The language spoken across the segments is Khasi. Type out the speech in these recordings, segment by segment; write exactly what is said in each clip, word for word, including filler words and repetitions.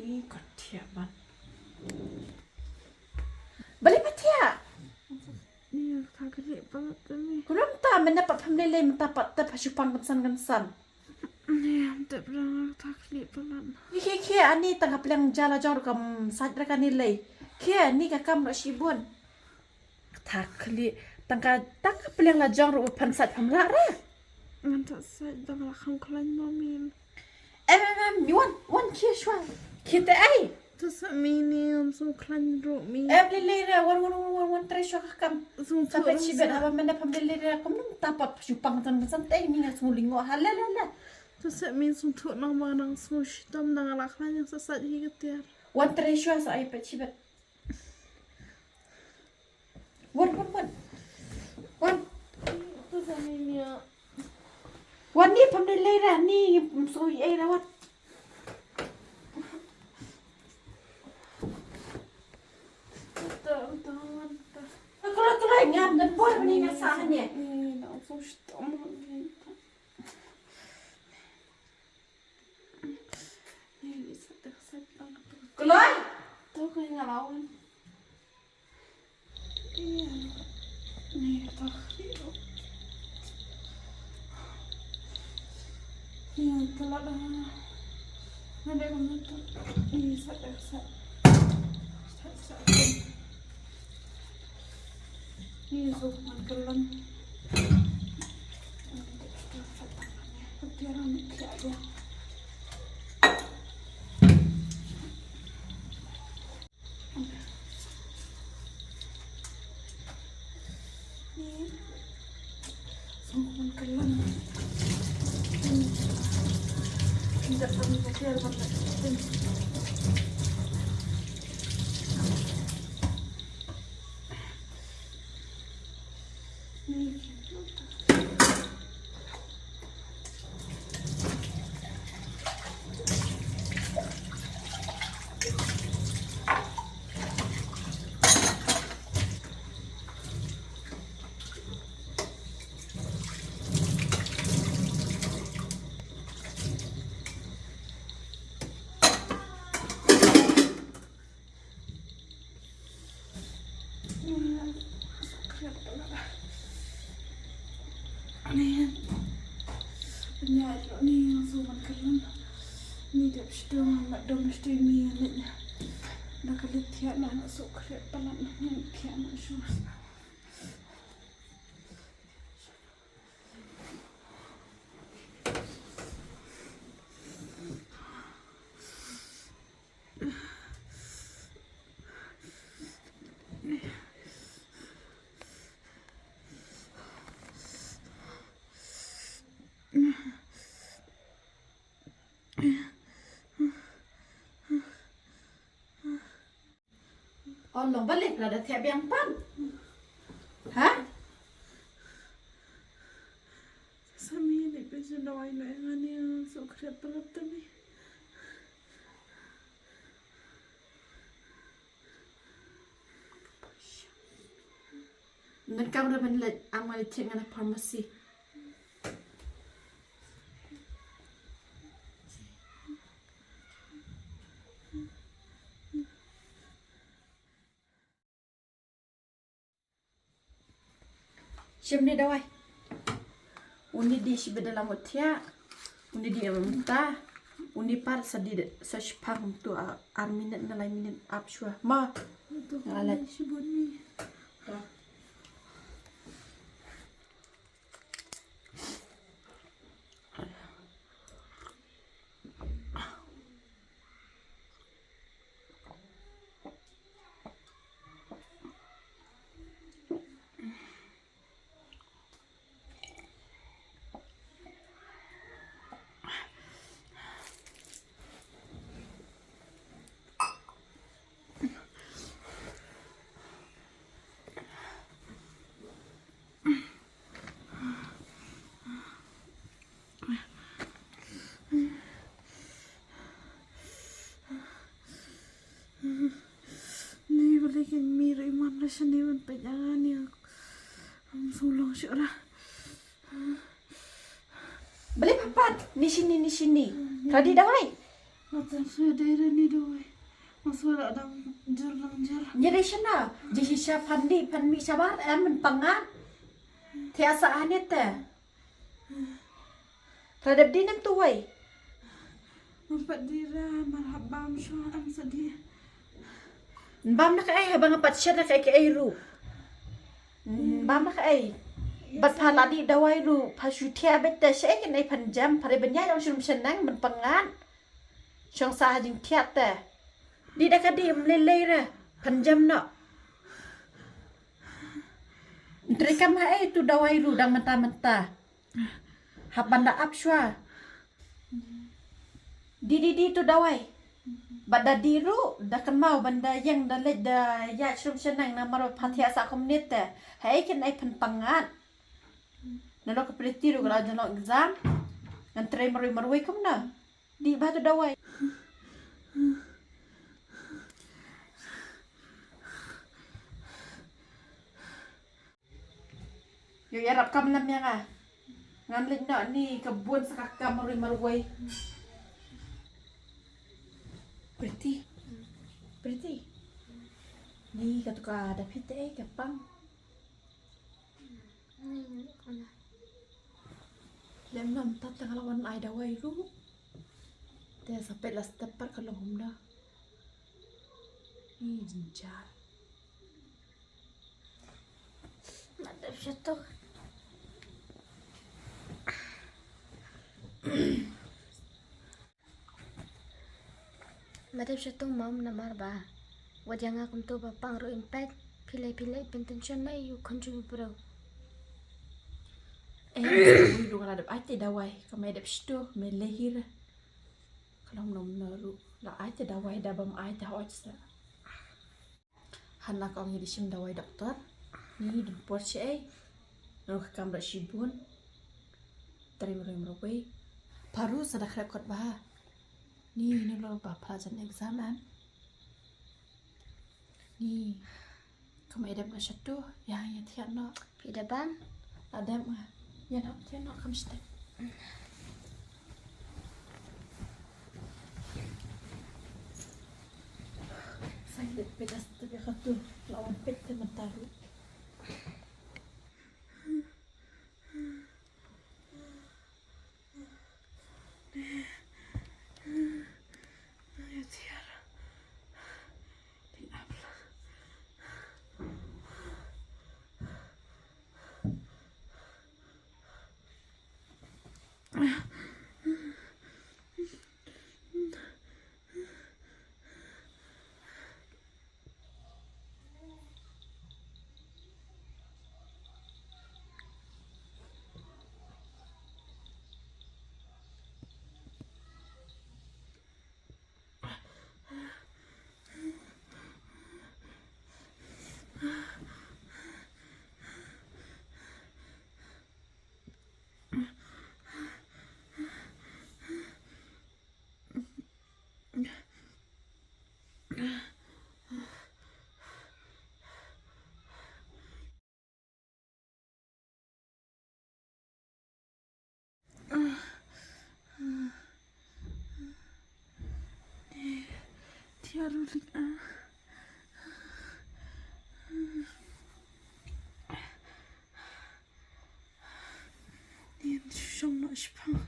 Ih, ka thiah ban. Balei pat thiah? Ni ka kali pat te mi. Kumno mynta mynne pat pham lei lei mynta pat te pha shu pang kynsan kynsan. Ni am te prang ka kali pat. Ni khie khie ani tang ka pliang ja la jong ruh kam sait ra kani lei. Khie ni ka kam ruh shibun. Ka kali tang ka tang ka pliang la jong ruh phan sait pham lah ra. Ngan ta sait dang la kham khlaiñ mo min. Em em em, wan wan khie shuwa. Khie te ai. Ta sa mi ni am sum khlaiñ ruh mi. Em lei lei ra wan wan wan wan wan trei shuwa ka kam. Sum Sa peit shibit haba mynne pham lei lei ra kumno mynta pat shu pang kynsan kynsan te mi nga sum lyngngoh ha le le le. Ta sa mi sum thuh nang ma nang sum shitom nang la khlaiñ sa sait hi ka tiar. Wan trei shuwa sa ai peit shibit. Wan wan wan. Wan. Wan ni pham lei lei ra ni sngui ei ra wan. Kloi kloi ngam ngan por ni nga sa ne. Kloi. O long balei phi la da thiah biang pat? Ha? Sa mi ni pe jin dawai na nga ni so khriat palat ta mi. Ngan kam da ban leit, I'm gonna check ngan pharmacy. Shim ni dawai. Uni di shibit da la mut thiah. Uni di em ta. Uni pat sa di sa shipang tu, ah, ar minit na lai minit ap shuwa. Ma. Tu nga la leit. Shibun ni. Ni ba lei kin mi ruh i man la shane ban peit ïa nga ni. Am sngewlong shuh ra. Balei pha pat? Ni shini, ni shini. Ka dih dawai. Nga tang shu dei re ni dawai. Nga shu la dang jur dang jur. Ngi dei shana. Ji shisha phan di phan mi shabar em mynta nga. Thiah sa hangne te. Radep di nem tu wai. Nga pat di ra mar hap bam shu em sa di. Bam na kaei haba nga pat shet na kaei kaei ruh. Bam na kaei. Bad pha la di dawai ruh pha shu thiah bet te shaei kin ei phan jam pha re ben ïa ong shrum shanang mynta nga. Shong sa ha jingthiat te. Di da ka di mlei lei re. Phan jam noh. Ntre kam ha ei tu dawai ruh dang mynta mynta. Hap ban da ap shwa. Di di di tu dawai. Bad da di ruh da kynmaw ban da ïeng da leit da ïa shrum shanang namar pha thiah sa kumne te. Ha ei kin ei phan pangat. Nano ka Priti ruh ka la jong exam. Ngan trei marwei marwei kumno. Di ba tu dawai. Ïoh ïarap kam lam ïa nga. Ngan leit noh ni ka bun sa ka kam marwei marwei. Priti. Priti. Ni ka tu ka da phi te ka pang. Lem nam ta tang la wan ai dawai ruh. Te sa pet la step pat ka long hum da. Ni jinjar. Madep satu. Madep satu mam namar ba. Wat ïa nga kumto ba pang ruh im peit. Phi lei phi lei pyntension na ïa u khun jong u briew. Eh, ui du ka la dep ai te dawai ka me dep satu me lehir. Ka long nom na ruh la ai te dawai da bam ai te hot sa. Hana ka ong ïa di shim dawai doktor. Ni dun por shaei. Ngan ka kam da shibun. Trim rim ruh wei. Paru sa da khrep kot ba. Ni ni lo ba pha jan exam em. Ni kam edem na shatu. Ïa ïa thiat no. Phi da bam. Adem nga. Ïa no thiat no kam shatu. Sai de pedas tu ïa katu. Lawan pet te mataru. Tiaru lik ah. Nin shong no shpang.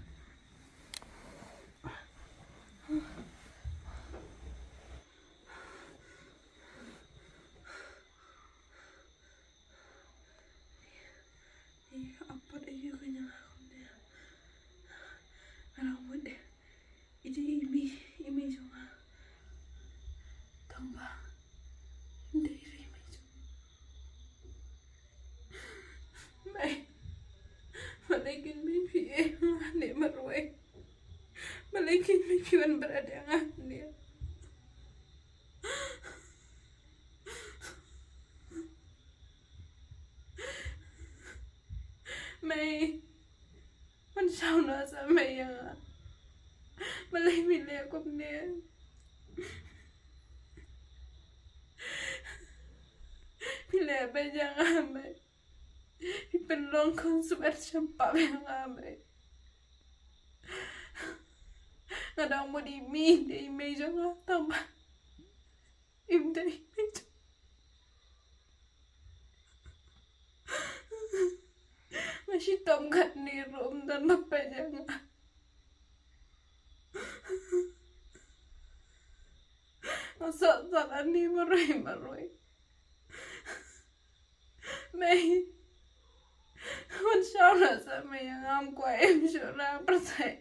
Ni apat ayu kanya kumne. Arang wet. Iti imi imi jong nga. Tang ba. Inde iri imi jong. Mai. Malai kin mi phi eh ne marwai. Malai kin mi phi wan berat ïa nga ne. Mei. Wan shaw noh sa mei ïa nga. Balei mi leh kumne? Mi leh beit ïa nga mei. Mi pynlong khun sumar shampap ïa nga mei. Nga dang mut i mei, dei i mei jong nga tang ba im dei i mei jong nga. Shitom katne ruh ym don ba peit ïa nga. Nga sot sot ani marwei marwei. Mei, wan shawara sa mei ïa nga, ym kwah im shawara pyrthei.